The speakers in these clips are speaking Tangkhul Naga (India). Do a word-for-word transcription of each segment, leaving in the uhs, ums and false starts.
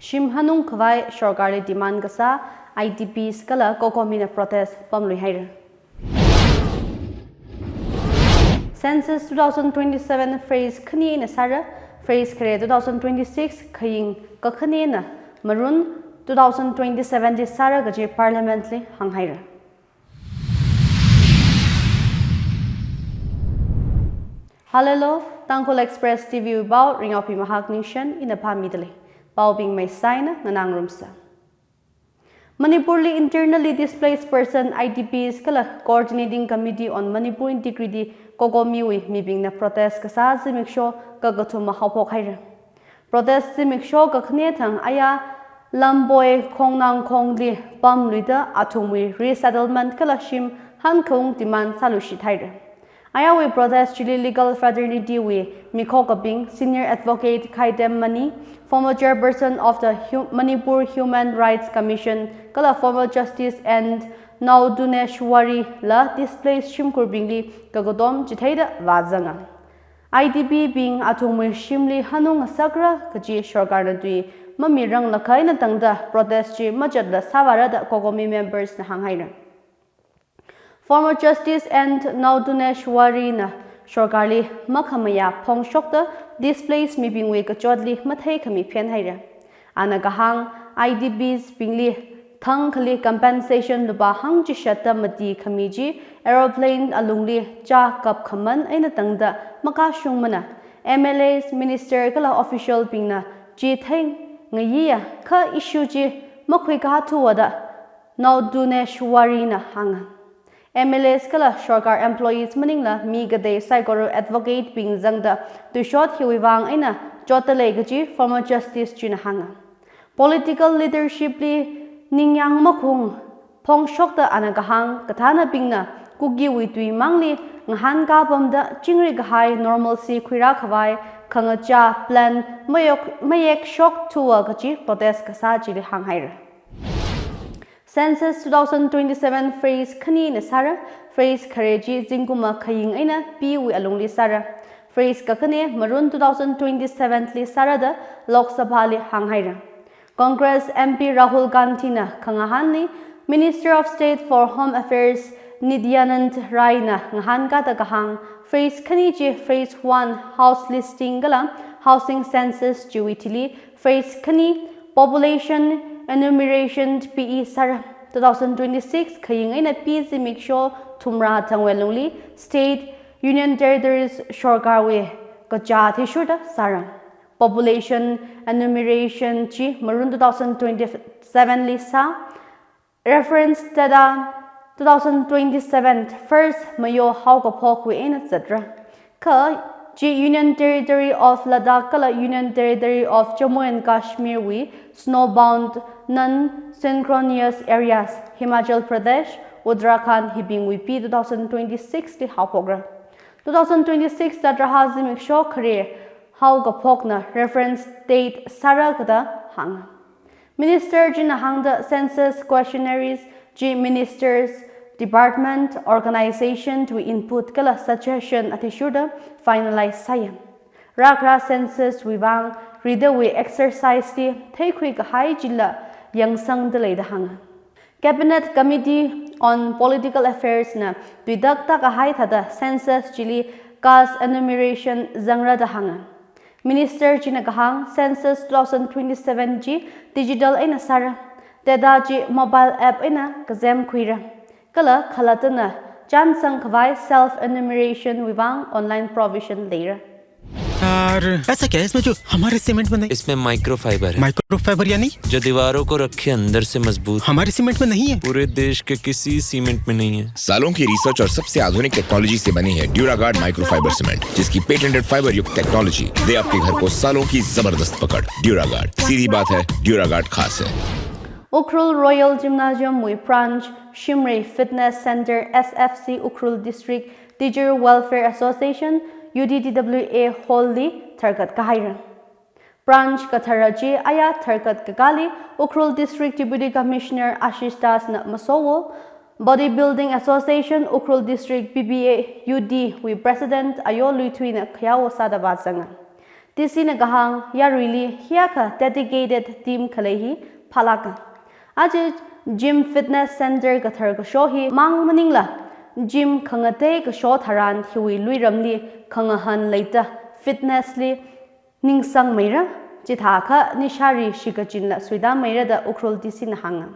shim hanung khavai sorkarli demand kasā I D Ps kala COCOMI na protest pamlui haira. Census two thousand twenty-seven phase khani eina sāra, phase khare two thousand twenty-six khaying kakhane eina marun two thousand twenty-seven li sāra kaji Parliament li hānghaira. Hallelujah, Tangkhul Express T V wui pao, Ringyaophi Mahak Ningshen ina pāmidalei. Paobing maisai eina nganāngarumsa. Manipurli internally displaced person I D Ps kala Coordinating Committee on Manipur Integrity COCOMI wui mibingna protest kasā zimiksho kakathuma haophok haira. Protest zimiksho kakhane thang aya Lamboi Khongnangkhongli pamluida athumwui resettlement kala shim hankhaung demand sāluishit haira. Ayawui protest chili legal fraternity wui mikhokabing, Senior Advocate Khaidem Mani, former chairperson of the Hu-, Manipur Human Rights Commission, kala former Justice N Naoduneshwari la displaced shimkhurbingli kakatom chitheida vāzanga. I D P bing athumwui shimli hanung ngasakra kaji sorkarna tui mamirang lakha eina tangda protest chi machatla sāvāra da COCOMI members na hānghaira. Former Justice N Naoduneshwari na sorkarli makhamayā phongshokta displaced mibingwui kachotli matheikhami phenhaira. Ana kahāng, I D Ps bingli thangkhali compensation lupā hangchishatta mati khami chi aeroplane alungli chā kapkhaman eina tangda makashungmana. M L As, minister kala official bingna chi theingayiya, kha issue chi makhuikathuwa da Naoduneshwari na hānga. M L As kala sorkar employees maningla mi katei saikora advocate bing zangda tuishot hiwui vang eina chotdalei kaji former justice china hānga. Political leadership li ningyāng makhaung phongshokta ana kahāng, kathānabingna Kukiwui tui mangli ngahānkā pamda chingri kahai normalcy khuirā khavai khangachā plan mayok-, mayekshok thuwa kaji protest kasā chili hānghaira. Census two thousand twenty-seven phase khani eina sāra, phase khare chi zingkum akhaying eina P wui alungli sāra, phase kakhane marun two thousand twenty-seven li sāra da Lok Sabha li hānghaira. Congress M P Rahul Gandhi na khangahānli Minister of State for Home Affairs Nityanand Rai na ngahānkāda kahāng, phase khani chi phase one house listing kala housing census chiwui thili phase khani population enumeration P E sāra. Two thousand twenty-six khaying eina P zimiksho thumrā thangwui lungli state, union territories sorkarwui kachā athishurda sāra. Population enumeration chi marun two thousand twenty-seven li sā. Reference data two thousand twenty-seven first mayo haokaphokwui eina zatra. Kha chi Union Territory of Ladakh kala Union Territory of Jammu and Kashmir wui snowbound non-synchronous areas, Himachal Pradesh, Uttarakhand hibingwui P two thousand twenty-six li haophokra. Two thousand twenty-six zatraha zimiksho khare haokaphokna reference date sāra kada hānga. Minister china hāngda census questionnaires chi ministers, department, organization wui input kala suggestion athishurda finalize sāya. Rākharā census wui vang ridawui exercise li theikhui kahai chila yangsangdalei da hānga. Cabinet Committee on Political Affairs na tuitakta kahai thāda census chili caste enumeration zangra da hānga. Minister china kahāng, census two thousand twenty-seven chi digital eina sāra, data chi mobile app eina kazem khuira, kala khalattana chānsang khavai self enumeration wui vang online provision leira. यार, ऐसा क्या है इसमें जो हमारे सीमेंट में नहीं? इसमें माइक्रोफाइबर है। माइक्रोफाइबर यानी? जो दीवारों को रखे अंदर से मजबूत। हमारे सीमेंट में नहीं है। पूरे देश के किसी सीमेंट में नहीं है। सालों की रिसर्च और सबसे आधुनिक टेक्नोलॉजी से बनी है ड्यूरागार्ड माइक्रोफाइबर सीमेंट, जिसकी पेटेंटेड फाइबर युक्त टेक्नोलॉजी दे आपके घर को सालों की जबरदस्त पकड़। ड्यूरागार्ड, सीधी बात है, ड्यूरागार्ड खास है। Ukhrul Royal Gymnasium wui branch Shimrei Fitness Center, S F C Ukhrul District Teacher Welfare Association, U T T W A Hall li tharkat kahaira. Branch kathara chi aya tharkat kakāli Ukhrul District Deputy Commissioner Ashish Das na masowol, Bodybuilding Association Ukhrul District, B B A U D wui President Ayo Luithui na khayao sāda vāzanga. D C na kahāng yaruili hiyākha dedicated team khalei hi phālāka. Aja Gym Fitness Center kathar kasho hi mang maningla, gym khangatei kasho tharan hiwui luiramli khangahān leida fitness li ningsangmeira, chithākha nishāri shikachinla suitāmeira da Ukhrul D C na hānga.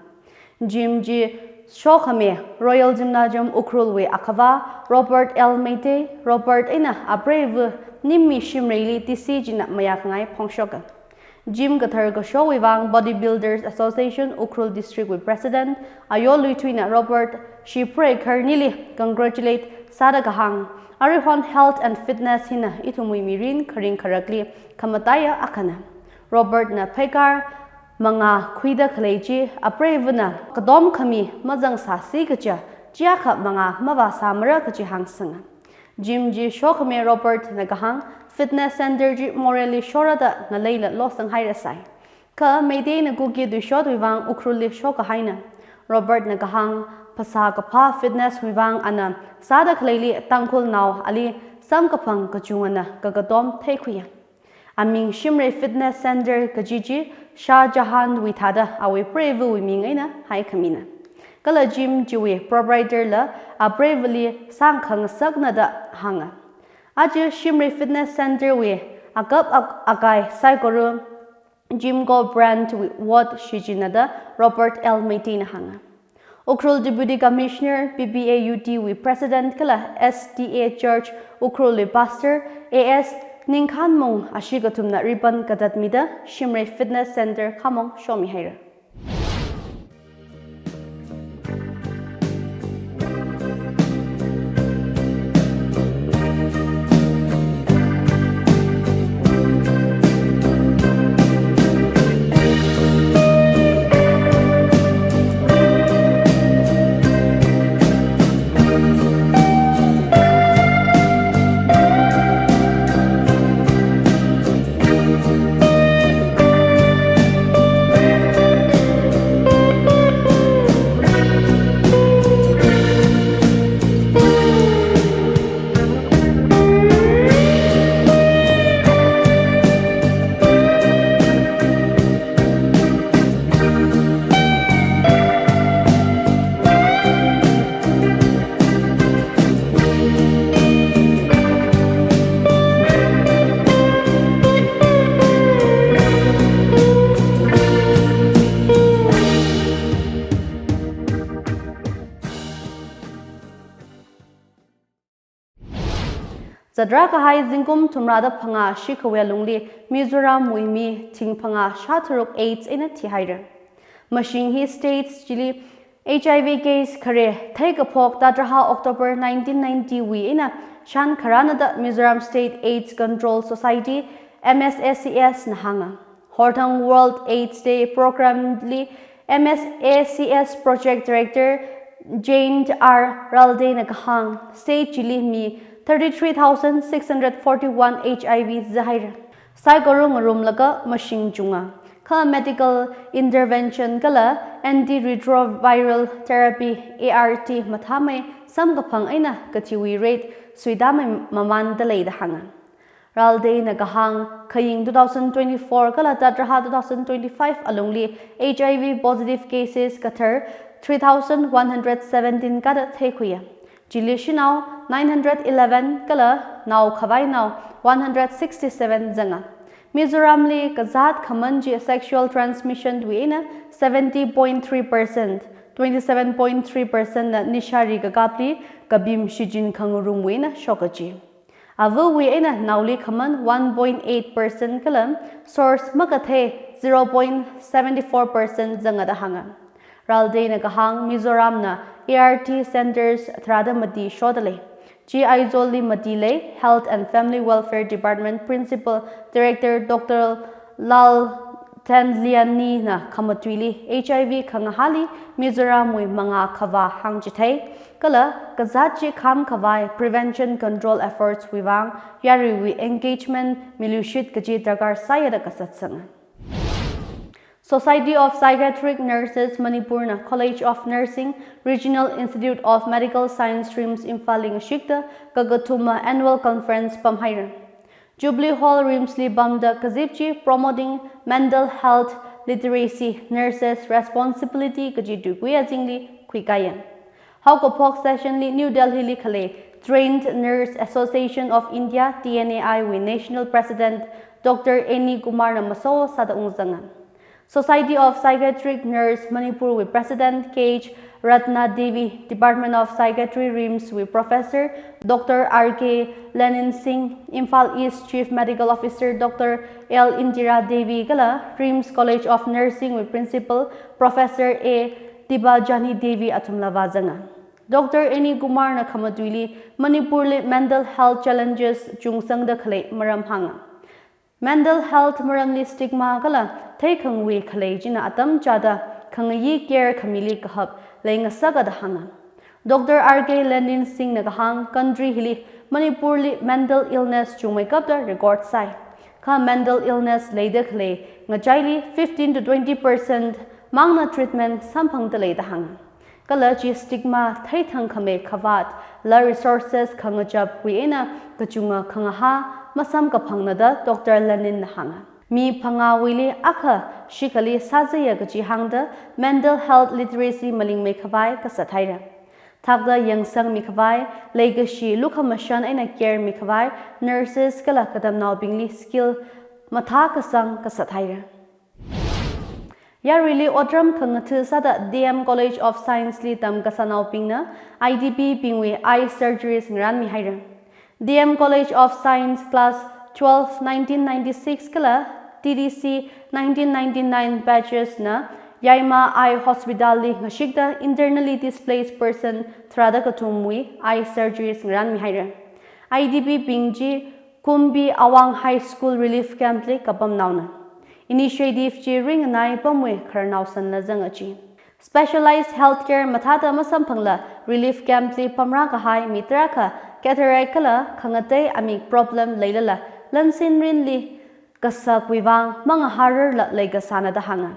Gym chi shokhami Royal Gymnasium Ukhrul wui akhavā Robert L Meitei, Robert eina apreiva Nimmi Shimreili D C china mayākhangai phongshoka. Gym kathar kashowui vang Bodybuilders Association Ukhrul District wui President Ayo Luithuina Robert Shimrei kharnili congratulate sāda kahāng, aruihon health and fitness hina ithumwui mirin kharing kharakli khamataiya akhana. Robert na pheikar mangā khuida khalei chi apreivana katom khami mazangsāsi kaja, chiyākha mangā mavāsāmara kaji hāngsanga. Gym chi shokhami Robert na kahāng, fitness center chi Morehli shora da ngaleila losanghairasai. Kha Meitei na Kuki tuishotwui vang Ukhrulli shokahaina. Robert na kahāng, phasā kaphā fitness wui vang ana sāda khaleili Tangkhulnao ali samkaphang kachungana kakatom theikhuiya. Aming Shimrei Fitness Center kaji chi Shah Jahan wui thāda awui preivawui ming eina haikhamina. Kala gym chiwui proprietor la apreivali sāngkhangasakna da hānga. Aja Shimrei Fitness Center wui akap ak-, akai saikora Gymco brand wui ot shichinna da Robert L Meitei na hānga. Ukhrul Deputy Commissioner P P A U T wui President kala S D A Church Ukhrul wui Pastor A S Ningkhanmung ashi kathumna ribbon katatmida Shimrei Fitness Center khamong shomihaira. Zatra kahai zingkum thumrada phangā shikhavui alungli Mizoramwui mi thing phangā shātharuk AIDS eina thihaira. Mashing hi states chili H I V case khare theikaphok thāda tharā October nineteen ninety wui eina shānkharana da Mizoram State AIDS Control Society, M S A C S na hānga. Horthang World AIDS Day Program li M S A C S Project Director Jane R Ralde na kahāng, state chili mi thirty-three thousand six hundred forty-one H I V zihaira. Saikora ngarumlaga mashing chunga. Kha medical intervention kala antiretroviral therapy, A R T, mathāmei samkaphang eina kathiwui rate suitāmei mamānda lei da hānga. Ralde na kahāng, khaying two thousand twenty-four kala thāda tharā two thousand twenty-five alungli H I V positive cases kathar three thousand one hundred seventeen kada theikhuiya. Chili shanao nine hundred eleven kala nao khavainao one hundred sixty-seven zanga. Mizoramli kazāt khaman chi sexual transmission wui eina seventy point three percent, twenty-seven point three percent na nishāri kakapli kabim shichin khangarumwui eina shokachi. Avawui eina naoli khaman one point eight percent kala source makathei zero point seven four percent zanga da hānga. Ralde na kahāng, Mizoramna A R T centers tharāda mati shoda lei. Chi Aizawl li mati lei, Health and Family Welfare Department Principal Director Doctor Lal Thanliani na khamatuili H I V khangahāli Mizoramwui mangā khavā hāngchithei, kala kazāt chi kham khavai prevention control efforts wui vang yaruiwui engagement milushit kaji darkar sāya da kasatsanga. Society of Psychiatric Nurses Manipur na College of Nursing, Regional Institute of Medical Science Rims Imphal li ngashikta kakathuma annual conference pamhaira. Jubilee Hall RIMS li pamda kazip chi Promoting Mental Health Literacy, Nurses' Responsibility kaji tuikui azingli khuikāya. Haokaphok session li New Delhi li khalei Trained Nurse Association of India, T N A I wui National President Doctor Annie Kumar na maso sāda ungzanga. Society of Psychiatric Nurse Manipur wui President K H Ratna Devi, Department of Psychiatry RIMS wui Professor Doctor R K Lenin Singh, Imphal East Chief Medical Officer Doctor L Indira Devi kala RIMS College of Nursing wui Principal Professor A Dibajani Devi athumla vāzanga. Doctor Annie Kumar na khamatuili Manipur li mental health challenges chungsangda khalei maram hānga. Mental health maramli stigma kala theikhangwui khalei china atam chāda khangayi care khamili kahap leingasaka da hānga. Doctor R K Lenin Singh na kahāng country hili Manipur li mental illness chungmeikapta record sāi. Kha mental illness leida khalei ngachaili fifteen to twenty percent mangna treatment samphangda lei da hānga. Kala chi stigma theithang khamei khavāt la resources khangachapwui eina kachunga khangahā masamkaphangna da Doctor Lenin na hānga. Mi phangāwuili akha shikhali sāzaya kaji hāngda mental health literacy malingmeikhavai kasat haira. Thakda yangsangmeikhavai, leikashi lukhamashan eina care mikhavai, nurses kala katamnaobingli skill mathākasang kasat haira. Yaruili otram khangatha sāda D M College of Science li tamkasānaobingna I D P bingwui eye surgeries ngaranmi haira. D M College of Science class twelve nineteen ninety-six kala T D C nineteen ninety-nine batches na Yaima Eye Hospital li ngashikta internally displaced person tharāda kathumwui eye surgeries ngaranmi haira. I D P bing chi Kumbi Awang High School relief camp li kapamnaona. Initiative chi ringnai pamwui khararnao sanla zanga chi. Specialized healthcare mathāda masamphangla relief camp li pamrā kahai mi tarākha cataract kala khangatei amik problem leilala lansin rinli kasakwui vang mangahārarla leikasāna da hānga.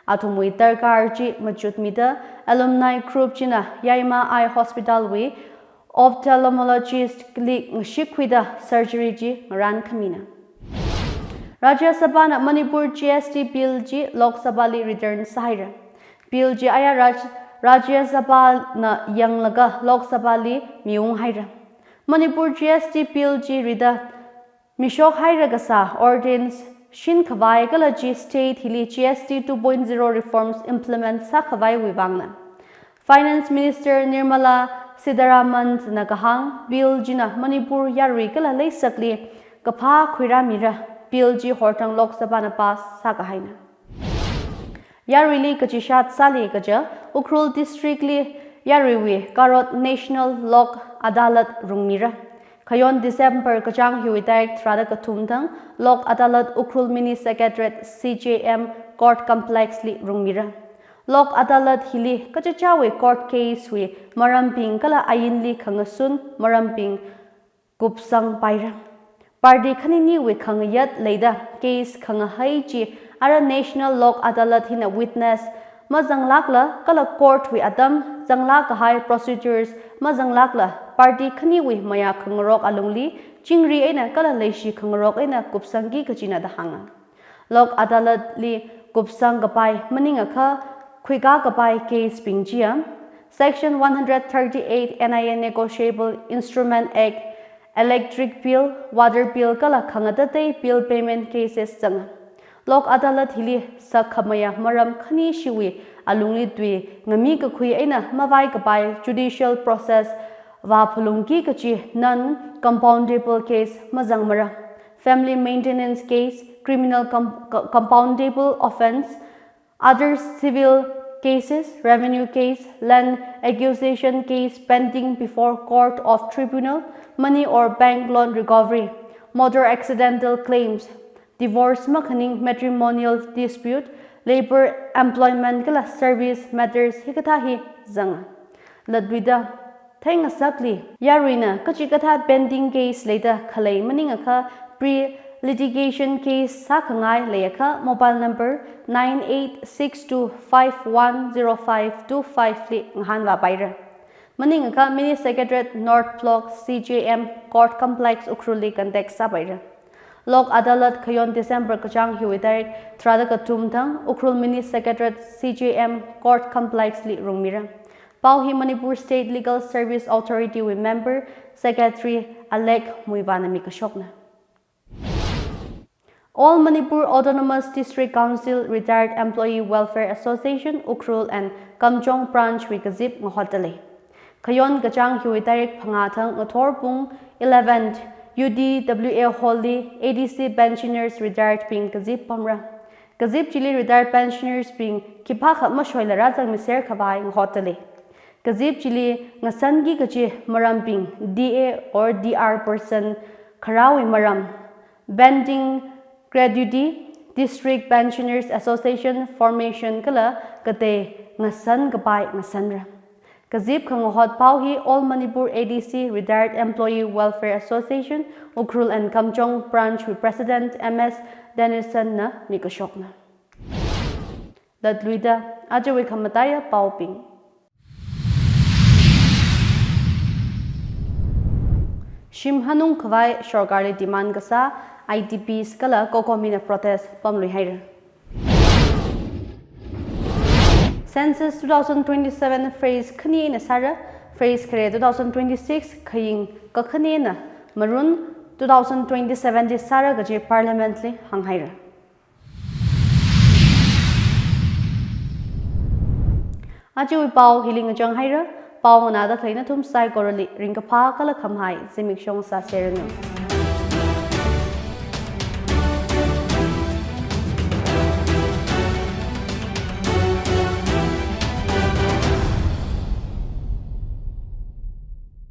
Athumwui darkar chi machutmida alumni group china Yaima Eye Hospital wui ophthalmologist li ngashikkhuida surgery chi ngarānkhamina. Rajya Sabha na Manipur G S T bill chi Lok Sabha li return sāhaira. Bill chi aya Raj-, Rajya Sabha na yanglaga Lok Sabha li miung haira. Manipur G S T bill chi rida mishok haira kasā ordinance shinkhavai kala chi state hili G S T two point zero reforms implement sākhavaiwui vangna. Finance Minister Nirmala Sitharaman na kahāng bill china Manipur yarui kala leisakli kaphā khuirāmira. Bill chi horthang Lok Sabha na pass sākahaina. Yaruili kachishat sāli kaja Ukhrul District li yaruiwui Karot National Lok Adalat rungmira. Khayon December kachāng hiwui tarik tharāda kathum thang Lok Adalat Ukhrul Mini Secretariat C J M Court Complex li rungmira. Lok Adalat hili kachichāwui court case wui marambing kala ainli khangasun marambing kupsangpaira. Party khaniniwui khangayat leida case khangahai chi ara National Lok Adalat hina witness mazanglākla kala court wui atam zanglāk kahai procedures mazanglākla party khaniwui mayā khangarok alungli chingri eina kala leishi khangarok eina kupsangki kajina da hānga. Lok Adalat li kupsang kapai maningakha khuikā kapai case bing chiya Section one hundred thirty-eight N I A Negotiable Instrument Act, electric bill, water bill kala khangatatei bill payment cases zanga. Lok Adalat hili sākhamayā maram khanishiwui alungli tui ngami kakhui eina mavai kapai judicial process vāphalungki kachi non-compoundable case mazangmara. Family maintenance case, criminal com-, co-, compoundable offence, other civil cases, revenue case, land acquisition case pending before court of tribunal, money or bank loan recovery, motor accidental claims, divorce makhaning matrimonial dispute, labor employment kala service matters hikathā hi zanga. Latluida theingasakli, yaruina kachikathā pending case leida khalei maningakha pre-litigation case sākhangai leiakha mobile number nine eight six two five one zero five two five li ngahānvāpaira. Maningakha Mini Secretariat North Block C J M Court Complex Ukhrul li contact sāpaira. Lok Adalat khayon December kachāng hiwui tarik tharāda kathum thang Ukhrul Mini Secretariat C J M Court Complex li rungmira. Pao hi Manipur State Legal Service Authority wui member Secretary Alek Muivahna mikashokna. All Manipur Autonomous District Council Retired Employee Welfare Association Ukhrul and Kamjong Branch wui kazip ngahotdalei. Khayon kachāng hiwui tarik phangā thang ngathor pung eleven U D W A Hall li A D C pensioners retired bing kazip pamra. Kazip chili retired pensioners bing khipākha mashoila rāzangmiser khavai ngahotdalei. Kazip chili ngasanki kachi marambing D A or D R person kharāwui maram, pending gratuity, District Pensioners Association formation kala katei ngasan kapai ngasanra. Kazip khangahot pao hi All Manipur A D C Retired Employee Welfare Association Ukhrul and Kamjong Branch wui President M S Dennison na mikashokna. Latluida, ajawui khamataiya paobing. Shim hanung khavai sorkarli demand kasā I D Ps kala COCOMI na protest pamlui haira. Census two thousand twenty-seven phase khani eina sāra, phase khare two thousand twenty-six khaying kakhani eina marun two thousand twenty-seven li sāra kaji Parliament li hānghaira. Ajawui pao hili ngachang haira, pao nganāda khalei nathum saikorali ringkaphā kala khamahai zimiksho sāseranu.